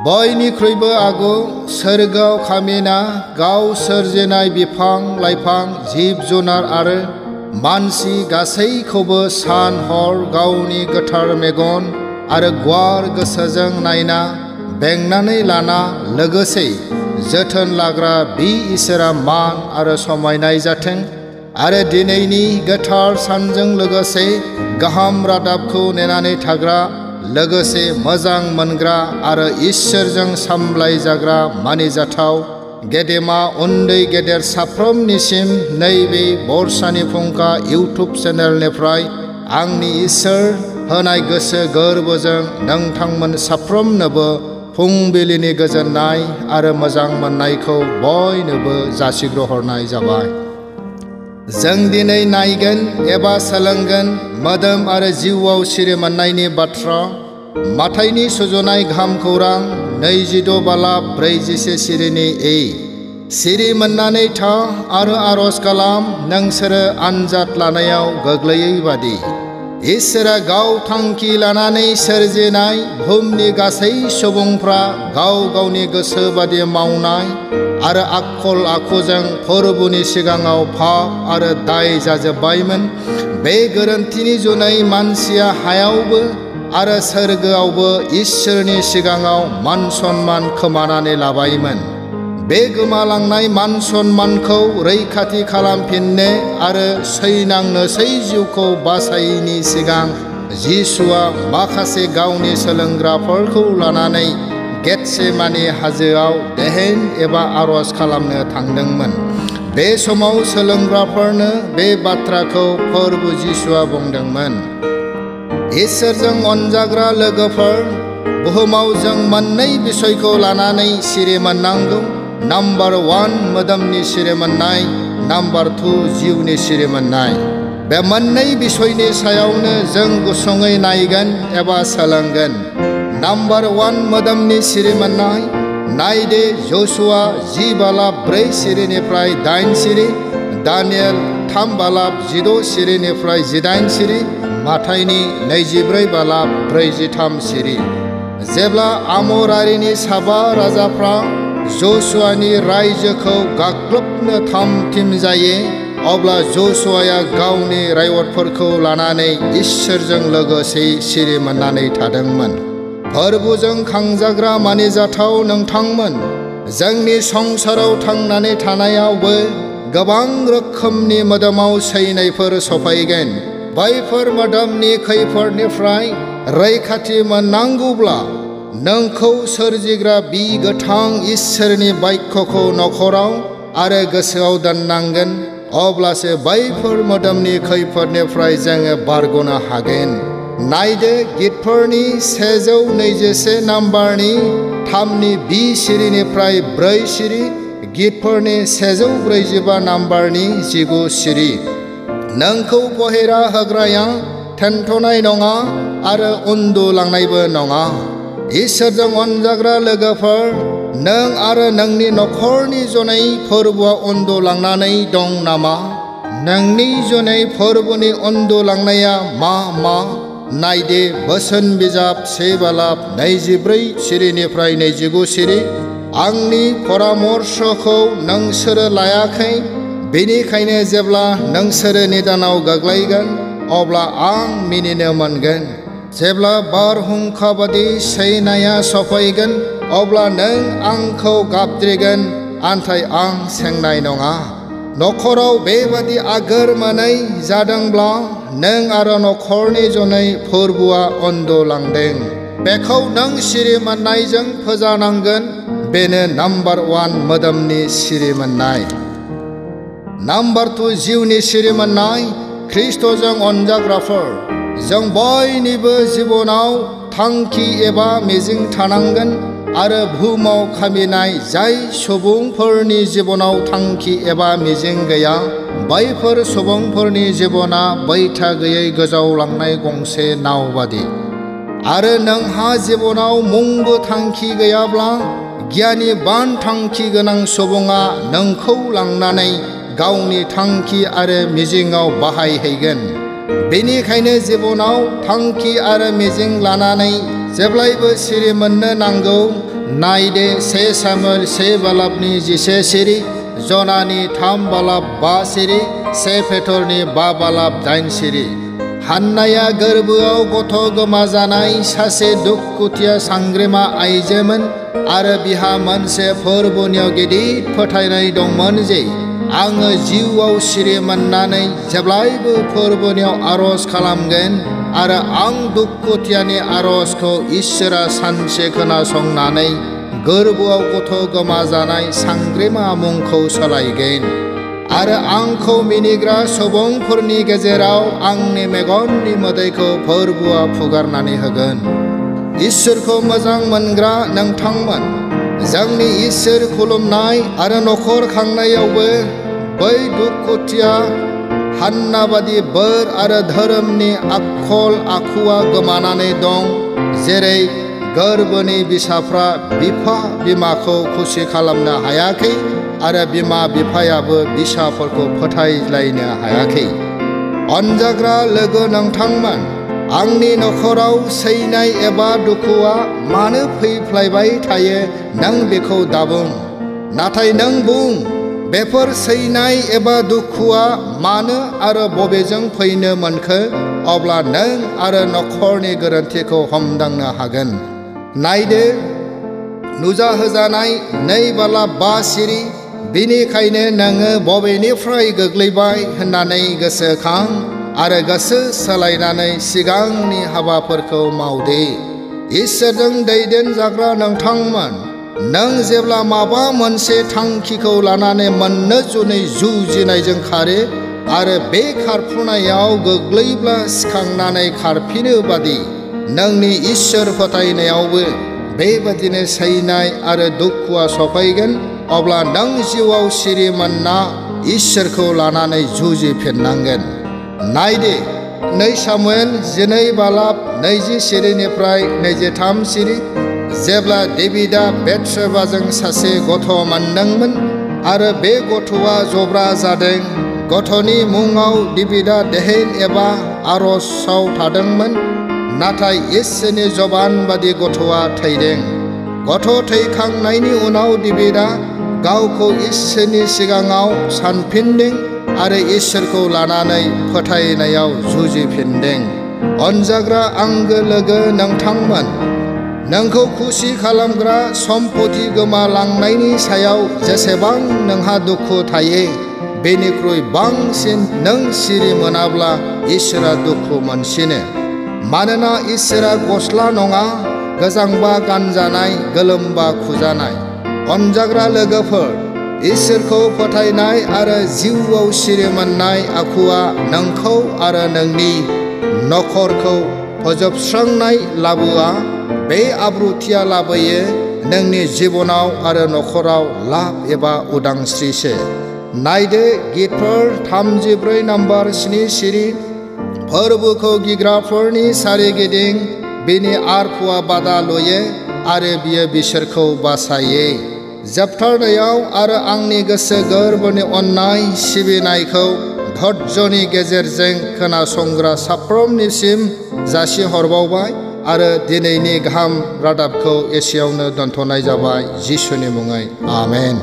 बयनिख्रुइबो आगु सोरगोआव खामिना गाव सोरजिनाय बिफां लाइफां जिब जुनार आरो मानसि गासैखौबो सान हर गावनि गोथार मेगन आरो गुवार गोसोजों नायना बेंनानै लाना लोगोसे जोथोन लाग्रा बि इसोरा मान आरो समायनाय जाथों आरो दिनैनि गोथार सानजों लोगोसे गाहाम रादाबखौ नेनानै थाग्रा लोगोसे मोजां मोनग्रा आरो इसोरजों सामलाय जाग्रा मानिजाथाव गेदेमा उन्दै गेदेर साफ्रोमनिसिम नैबे बरसानि फुंखा इउटुब चेनेलनिफ्राय आंनि इसोर होनाय गोसो गोरबोजों नोंथांमोन साफ्रोमनोबो फुंबिलिनि गोजोननाय आरो मोजां मोननायखौ बयनोबो जासिग्रहरनाय जाबाय। जों दिनै नायगोन एबा सोलोंगोन मोदोम आरो जिउआव सिरि मोननायनि बाथ्रा माथाइनि सुजुनाय गाहाम खौरां 26 बालाब 41 सिरिनि सिरि मोननानै था आरो आरज खालाम नोंसोरो आनजाद लानायाव गोग्लैयै बादि इसोरा गाव थांखि लानानै सोरजिनाय बुहुमनि गासै सुबुंफ्रा गाव गावनि गोसो बादि मावनाय आरो आखल आखुजों फोरबुनि सिगाङाव फाफ आरो दाय जाजोब्बायमोन। बे गोरोन्थिनि जुनै मानसिया हायावबो आरो सोरगोआवबो इसोरनि सिगाङाव मान सन्मान खोमानानै लाबायमोन। बे गोमालांनाय मान सन्मानखौ रैखाथि खालामफिननो आरो सैनांनोसै जिउखौ बासायैनि सिगां जिसुआ माखासे गावनि सोलोंग्राफोरखौ लानानै गेतसेमानि हाजोआव देहेन एबा आरज खालामनो थांदोंमोन। बे समाव सोलोंग्राफोरनो बे बाथ्राखौ प्रभु जिसुआ बुंदोंमोन। इसोरजों अनजाग्रा लोगोफोर, बुहुमाव जों मोननै बिसयखौ लानानै सिरि मोननांगौ। नम्बर 1 मोदोमनि सिरि मोननाय, नम्बर 2 जिउनि सिरि मोननाय। बे मोननै बिसयनि सायावनो जों गुसुङै नायगोन एबा सोलोंगोन। नम्बर 1 मोदोमनि सिरि मोननाय। नायदे जसुआ 10 बालाब 4 सिरिनिफ्राय 8 सिरि, दानियेल 3 बालाब 16 सिरिनिफ्राय 18 सिरि, माथाइनि 24 बालाब 43 सिरि। जेब्ला आमरारिनि साबा राजाफ्रा जसुआनि रायजोखौ गाग्लोबनो थाम-थिम जायो अब्ला जसुआया गावनि रायवतफोरखौ लानानै इसोरजों लोगोसे सिरि मोननानै थादोंमोन। फोरबुजों खांजाग्रा मानिजाथाव नोंथांमोन, जोंनि संसाराव थांनानै थानायावबो गोबां रोखोमनि मोदोमाव सैनायफोर सफैगोन। बैफोर मोदोमनि खैफोदनिफ्राय रैखाथि मोननांगौब्ला नोंखौ सोरजिग्रा बि गोथां इसोरनि बाक्यखौ नखराव आरो गोसोआव दोननांगोन। अब्लासो बैफोर मोदोमनि खैफोदनिफ्राय जोङो बारग'नो हागोन। नायदो गितफोरनि 121 नाम्बारनि 3नि बि सिरिनिफ्राय 4 सिरि, गितफोरनि 145 नाम्बारनि 19 सिरि। नोंखौ पहेरा होग्राया थेनथ'नाय नङा आरो उन्दुलांनायबो नङा। इसोरजों अनजाग्रा लोगोफोर, नों आरो नोंनि नखरनि जनै फोरबुआ उन्दुलांनानै दं नामा? नोंनि जनै फोरबुनि उन्दुलांनाया मा? नायदे बोसोन बिजाब 1 बालाब 24 सिरिनिफ्राय 29 सिरि। आंनि परामर्शखौ नोंसोरो लायाखै, बेनिखायनो जेब्ला नोंसोरो निदानाव गोग्लैगोन अब्ला आं मिनिनो मोनगोन। जेब्ला बारहुंखा बादि सैनाया सफैगोन अब्ला नों आंखौ गाबज्रिगोन, नाथाय आं सेंनाय नङा। नखराव बेबादि आगोर मोनै जादोंब्ला नों आरो नखरनि जनै फोरबुआ उन्दुलांदों। बेखौ नों सिरि मोननायजों फोजानांगोन। बेनो नम्बर 1 मोदोमनि सिरि मोननाय। नम्बर 2 जिउनि सिरि मोननाय। ख्रिस्ट'जों अनजाग्राफोर, जों बयनिबो जिबनाव थांखि एबा मिजिं थानांगोन आरो बुहुमाव खामिनाय जाय सुबुंफोरनि जिबनाव थांखि एबा मिजिं गैया, बैफोर सुबुंफोरनि जिबना बैथा गैयै गोजावलांनाय गंसे नाव बादि। आरो नोंहा जिबनाव मुंबो थांखि गैयाब्ला गियानि बान थांखि गोनां सुबुङा नोंखौ लांनानै गावनि थांखि आरो मिजिङाव बाहायहैगोन। बेनिखायनो जिबनाव थांखि आरो मिजिं लानानै जेब्लायबो सिरि मोननो नांगौ। नायदे 1 सामुएल 1 बालाबनि 11 सिरि, जनानि 3 बालाब 5 सिरि, 1 पेटरनि 5 बालाब 8 सिरि। हान्नाया गोरबोआव गथ' गोमाजानाय सासे दुखुथिया सांग्रेमा आइजोमोन आरो बिहा मोनसे फोरबोनियाव गिदिर फोथायनाय दंमोन जे आङो जिउआव सिरि मोननानै जेब्लायबो फोरबोनियाव आरज खालामगोन आरो आं दुखुथियानि आरजखौ इसोरा सानसे खोनासंनानै गोरबोआव गथ' गोमाजानाय सांग्रेमा मुंखौ सोलायगोन आरो आंखौ मिनिग्रा सुबुंफोरनि गेजेराव आंनि मेगननि मोदैखौ फोरबोआ फुगारनानै होगोन। इसोरखौ मोजां मोनग्रा नोंथांमोन, जोंनि इसोर खुलुमनाय आरो नखर खांनायावबो बै दुखुथिया हान्ना बादि बोर आरो धोरोमनि आखल आखुआ गोमानानै दं, जेरै गोरबोनि बिसाफ्रा बिफा बिमाखौ खुसि खालामनो हायाखै आरो बिमा बिफायाबो बिसाफोरखौ फोथायलायनो हायाखै। अनजाग्रा लोगो नोंथांमोन, आंनि नखराव सैनाय एबा दुखुआ मानो फैफ्लायबाय थायो नों बेखौ दाबुं, नाथाय नों बुं बेफोर सैनाय एबा दुखुआ मानो आरो बबेजों फैनो मोनखो, अब्ला नों आरो नखरनि गोरोन्थिखौ हमदांनो हागोन। नायदो नुजाहोजानाय 2 बालाब 5 सिरि, बिनिखायनो नोङो बबेनिफ्राय गोग्लैबाय होननानै गोसोखां आरो गोसो सोलायनानै सिगांनि हाबाफोरखौ मावदे। इसोरजों दैदेनजाग्रा नोंथांमोन, नों जेब्ला माबा मोनसे थांखिखौ लानानै मोननो जुनै जुजिनायजों खारो आरो बे खारफुनायाव गोग्लैब्ला सिखांनानै खारफिनो बादि नोंनि इसोर फोथायनायावबो बेबादिनो सैनाय आरो दुखुआ सफैगोन, अब्ला नों जिउआव सिरि मोनना इसोरखौ लानानै जुजिफिननांगोन। नायदे 2 सामुएल 12 बालाब 20 सिरिनिफ्राय 23 सिरि, जेब्ला डेभिडआ बेथसेबाजों सासे गथ' मोनदोंमोन आरो बे गथ'आ जब्रा जादों, गथ'नि मुङाव डेभिडआ देहेन एबा आरजआव थादोंमोन, नाथाय इसोरनि जबान बादि गथ'आ थैदों। गथ' थैखांनायनि उनाव डेभिडआ गावखौ इसोरनि सिगाङाव सानफिनदों आरो इसोरखौ लानानै फोथायनायाव जुजिफिनदों। अनजाग्रा आंगो लोगो नोंथांमोन, नोंखौ खुसि खालामग्रा सम्पति गोमालांनायनि सायाव जेसेबां नोंहा दुखु थायो, बेनिख्रुइ बांसिन नों सिरि मोनाब्ला इसोरा दुखु मोनसिनो। मानोना इसोरा गस्ला नङा, गोजांबा गानजानाय, गोलोमबा खुजानाय। अनजाग्रा लोगोफोर, इसोरखौ फोथायनाय आरो जिउआव सिरि मोननाय आखुआ नोंखौ आरो नोंनि नखरखौ फोजोबस्रांनाय लाबोआ, बे आब्रुथिया लाबोयो नोंनि जिबनाव आरो नखराव लाब एबा उदांस्रिसो। नायदो गीतफोर 34 नम्बर 7 सिरि, फोरबोखौ गिग्राफोरनि सारिगिदिं बिनि आरफुआ बादा लुयो आरो बियो बिसोरखौ बासायो। जोबथारनायाव आरो आंनि गोसो गोरबोनि अननाय सिबिनायखौ धैर्यनि गेजेरजों खोनासंग्रा साफ्रोमनिसिम जासिहरबावबाय आरो दिनैनि गाहाम रादाबखौ एसेयावनो दोनथ'नाय जाबाय। जिसुनि मुङै आमेन।